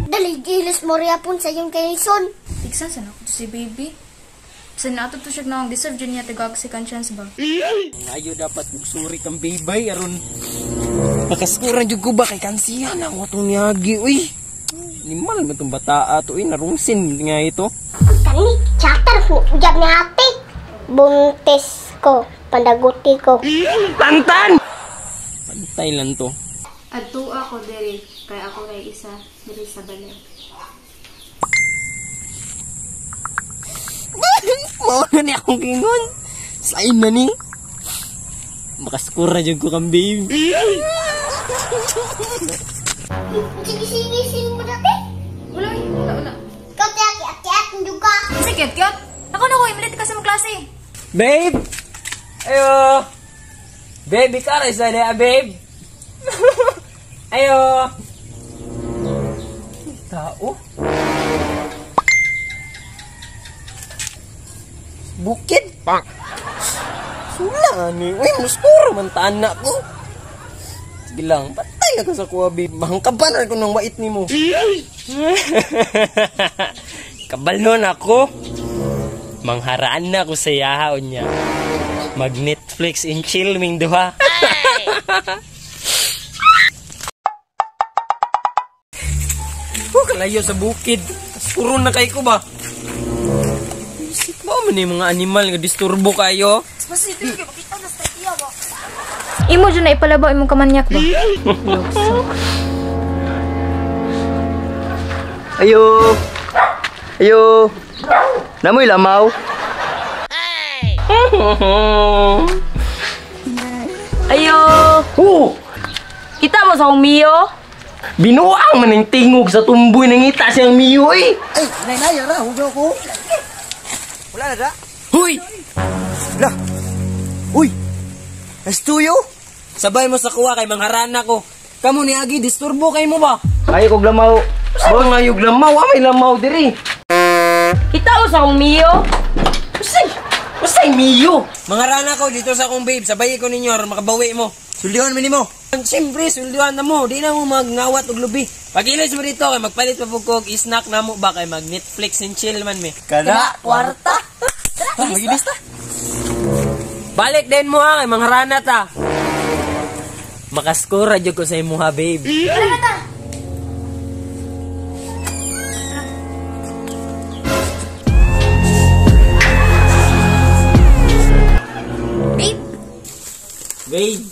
Dali, gilos mo riyapon sa iyong kayson. Tigsan sa nako to si baby. Sa nato to siya nang deserve jud niya tagag second chance ba. Ayo dapat magsuri kang baybay aron makaskuran jud ko ba kay kansiyan ako atong niagi uy. Animal man tong bataa to uy, narungsin nga ito. Kani, chatter ujab ni ate. Buntis ko, pandaguti ko. Tantan! Pantay lang to. Adto ako diri kay ako kay isa diri sa balay. Mao na ni akong kingon. Sain na ni. Makaskura jud ko kang babe. Sige, sige, sige mo dati. Wala, wala, wala. Ikaw tiya, kiat-kiat juga. Kasi kiat-kiat. Ako na ko, imilit ka sa mga klase. Babe! Ayo! Babe, ikaw na isa na, babe! Ayo! Tao? Bukid? Pak! Sula ni. Uy, muskuro man taan na ko. Sige lang, patay na ko sa kuha, babe. Mahangkaban ko ng wait ni mo. Kabalon ako. Mangharaan na ako sa yahaon niya. Mag Netflix and chill ming duha. Oh, kalayo sa bukid. Puro na kay ko ba? Isip mo man yung mga animal nga disturbo kayo. Imo dyan na ipalabaw imong kamanyak ba? Ayo. Ayo. Namoy lamaw. Ayo. Oh, Kita mo sa akong Mio? binuang man ang tingog sa tumboy nangita siyang Mio eh. Ay, nay nay ra, hugaw ko. Wala na da. Huy! La. Uy. Nastuyo? Sabay mo sa kuha kay mangharana ko. Kamu ni Agi, disturbo kay mo ba? Ay kog lamaw. Sa ngayog lamaw, ah, may lamaw diri. Kita mo sa akong Mio? Usay! Usay Mio! Mangarana ko dito sa akong babe, sabay ko ninyo aron makabawi mo. Suldihan man nimo. Siyempre, suldihan na mo. Di na mo magngawat og lubi. Pagilis mo dito kay magpalit pa pug kog snack na mo ba kay mag Netflix and chill man mi. Kada kwarta. Tara, magilis ta. Balik din mo ha kay mangharana ta. Makaskora jud ko sa imuha, babe. Tara ta. Babe, Babe,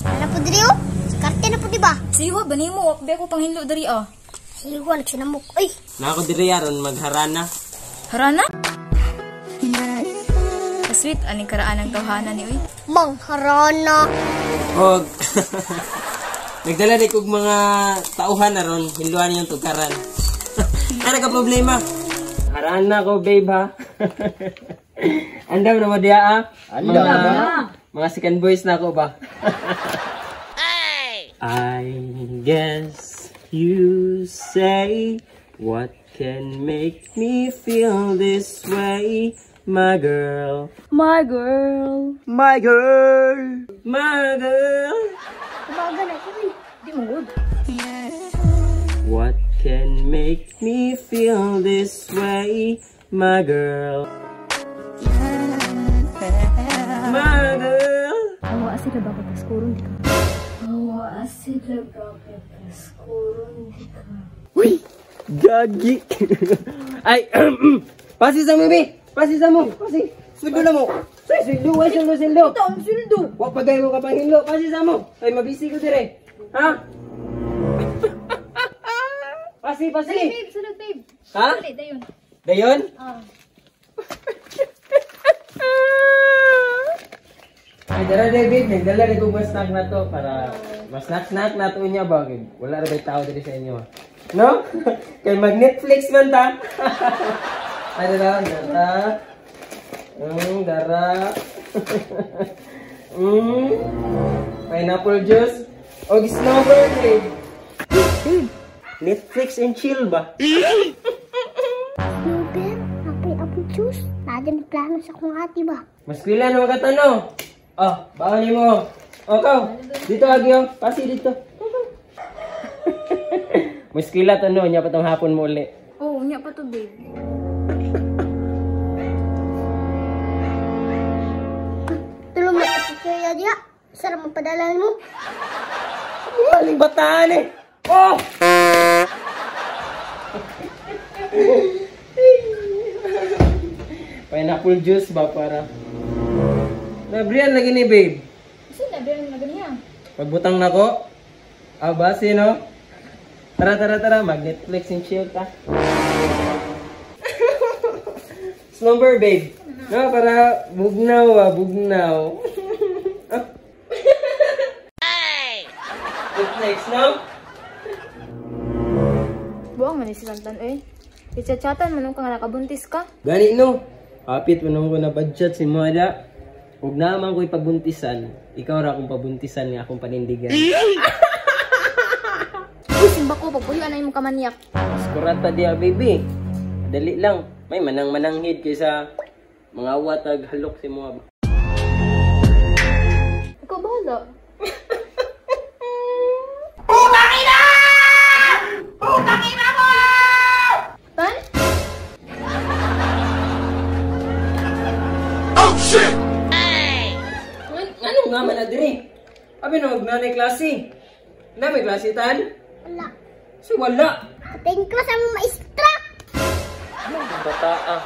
Ano po diri oh? Karte na po di ba? siwa ba nimo? Wakbe ako panghinlo diri ah. Siwa nagsinamok. Uy, na ako diri aron magharana. Harana? Sweet, aning karaan ang tawhana ni uy. mangharana. Og nagdala di kog mga tauhan aron hinluan yung tugaran. Ano ka problema? Harana ko, babe ha. Andam na mo diya ah. Andam. Mga second boys na ako ba? I guess you say what can make me feel this way, my girl. My girl. My girl. My girl. Kumaga na uy. Di mo good. What can make me feel this way, my girl? My girl. Awa sila ba kapaskuron di ka? Awa sila ba kapaskuron di ka? Uy! Gagi! Ay! Pasi sa mo, be! Pasi sa mo! Pasi! Suldo na mo. Say, sildo! Ay, sildo, sildo! Ito ang sildo. Wa pa mo ka panghinlo! Pasi sa mo! Ay, mabisi ko dire! Ha? Pasi, pasi! Babe, sulod babe. Ha? Dali, dayon. Dayon? Ah. Ay, dara David, nagdala rin kong mas-snack na to para mas-snack-snack na to niya ba? Wala rin ba'y tao diri sa inyo? No? Kay mag-Netflix man ta. Ay, dara, dara. Dara. Pineapple juice. O, snowbird, babe. Netflix and chill ba? Snowbird, apple juice. Nada may plano sa akong ate ba? Mas pila na makatano. Oh, baon mo. Oh, ikaw. Dito, Agyo. Pasi dito. Muskila to no, nya pa tong hapon mo uli. Oo, nya pa to, babe. Tulong mo si Kuya diya. Sarap mo padala mo. Maling bataan eh. Oh! Pineapple juice ba para? Nabrian lagi ni babe. Kasi nabrian lagi niya. Pagbutang nako. Ah, basi no. Tara tara tara, mag Netflix and chill ta. Slumber babe. No, para bugnaw ah, bugnaw. Netflix, no? Buang man si Santan eh. Itchatsatan man ka nga nakabuntis ka. Gani no. Kapit man ko na budget si Moda. Ug naman ko'y pabuntisan. Ikaw ra akong pabuntisan nga akong panindigan. Uy, simba ko pagpuyo na imong kamanyak. Skurata diya baby. Dali lang. May manang-mananghid kaysa mga watag halok si mo. Ikaw bahala. Putang ina! Putang ina mo! Tan? Oh shit! Ano nga man na diri? Abi na magnanay klase. Na may klase tan? Wala. Si wala. Kating ko sa mga maestra. Bata ah.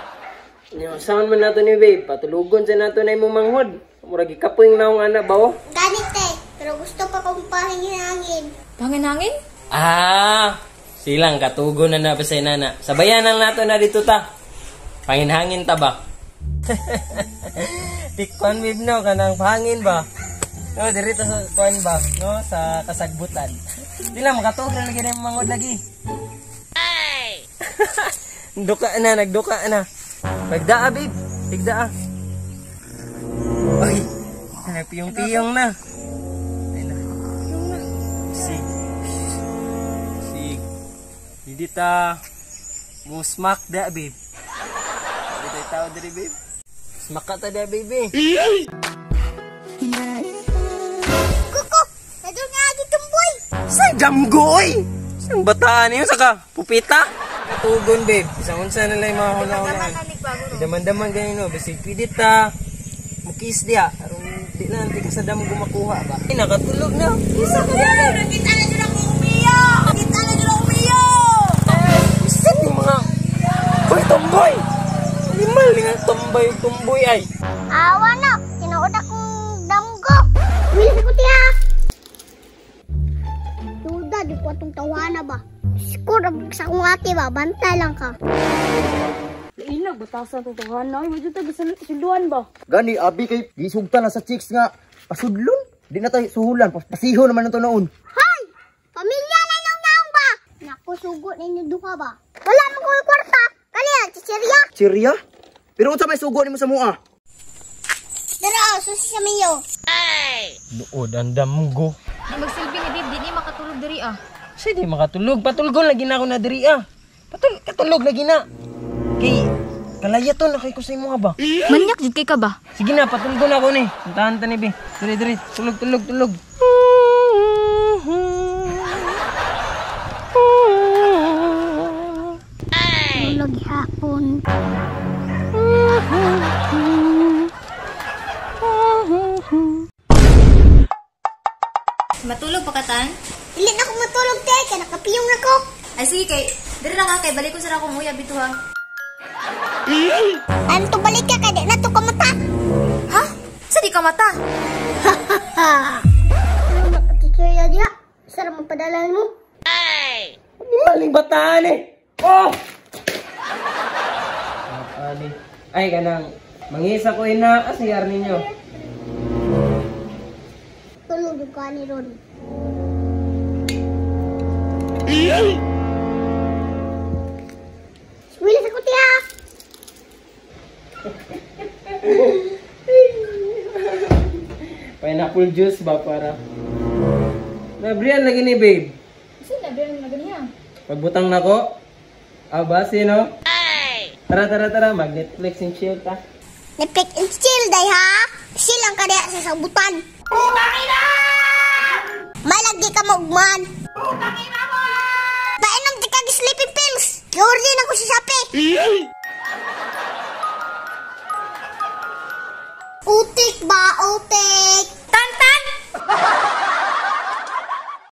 Saan man nato ni babe? Patulugon sa nato na imong manghod. Murag ikapoy naong ana ba oh? Ganit eh. Pero gusto pa kong pahingin-hangin. Pahingin-hangin? Ah, silang katugon na na pa sa inana. Sabayan lang nato na dito ta. Panginhangin ta ba? Tikwan babe no, kanang pahangin ba? No, diri ta sa kuan ba, no, sa kasagbutan. Di lang makatuog na lagi na imong manghod lagi. Ay. Duka na, nagduka na. Pagdaa babe, pagdaa. Ay, piyong-piyong na. Ay na. Sig. Sig. Hindi ta mo smack da babe. Hindi tayo tao diri babe. Smack ka ta da baby. Kuko, nadul nga agi tumboy. Sa damgoy. Sang bataan niyo saka pupita. Katugon babe. Isang unsa na lang yung mga huna-hunahan. Daman-daman ganyan no, basig pwede ta. Mukis diya. Aron di na di ka sa damgo makuha ba. Ay, nakatulog na. Isa ka na. Nakita na dyan ako umiyo! Nakita na dyan ako umiyo! Isa ni mga Hoy, tomboy! Limal nga tomboy, tomboy ay. Awa na, tinuod akong damgo. Wilis ko tiya. Duda, di ko atong tawana ba? Score sa akong ate ba? Bantay lang ka. Ina, batasan itong tawana. Ay, medyo tayo silduan ba? Gani, abi kay gisugtan na sa chicks nga pasudlon. Di na tayo suhulan, pasiho naman ito noon. Hoy! Pamilya na niyong naong ba? Naku, sugo na inyo duha ba? Wala man ko'y kwarta. Kaliya, chichirya. Chichirya? Pero unsa may sugo nimo sa mua? Dara, oh, susi sa mayo. Duod ang damgo. Di magsilbi ni babe, di ni makatulog diri ah. Kasi di makatulog. Patulgon lagi na ako na diri ah. Katulog lagi na. Kay, kalaya to na kay ko sa imo ba? Manyak jud kay ka ba? Sige na, patulgon ako ni. Puntahan ta ni be. Diri diri, tulog tulog tulog. Tulog hapon. Matulog pa ka tan? Dili na ako matulog te, kay nakapiyong na ko. Ay sige kay, diri lang ka kay balik ko sa akong uyab bituha. Ano to balik ka kay di na to kamata. Ha? Sa di ka mata? Ano makatichirya diya? Sarap mo padala mo. Maling bataan eh. Oh! Ali. Ay kanang mangisa ko ina asiyar ninyo. Tulog yung kani ron. Wilis ako tiya. Pineapple juice ba para? Nabrian lagi ni babe. Kasi nabrian lagi niya. Pagbutang nako. Ah, basi no? Tara tara tara, mag Netflix and chill ta. Netflix and chill day ha. Chill lang ka diya sa sabutan. Putang ina! Malagi ka maugman. Putang ina mo! Gi-order na ko sa Shopee. Utik ba, utik?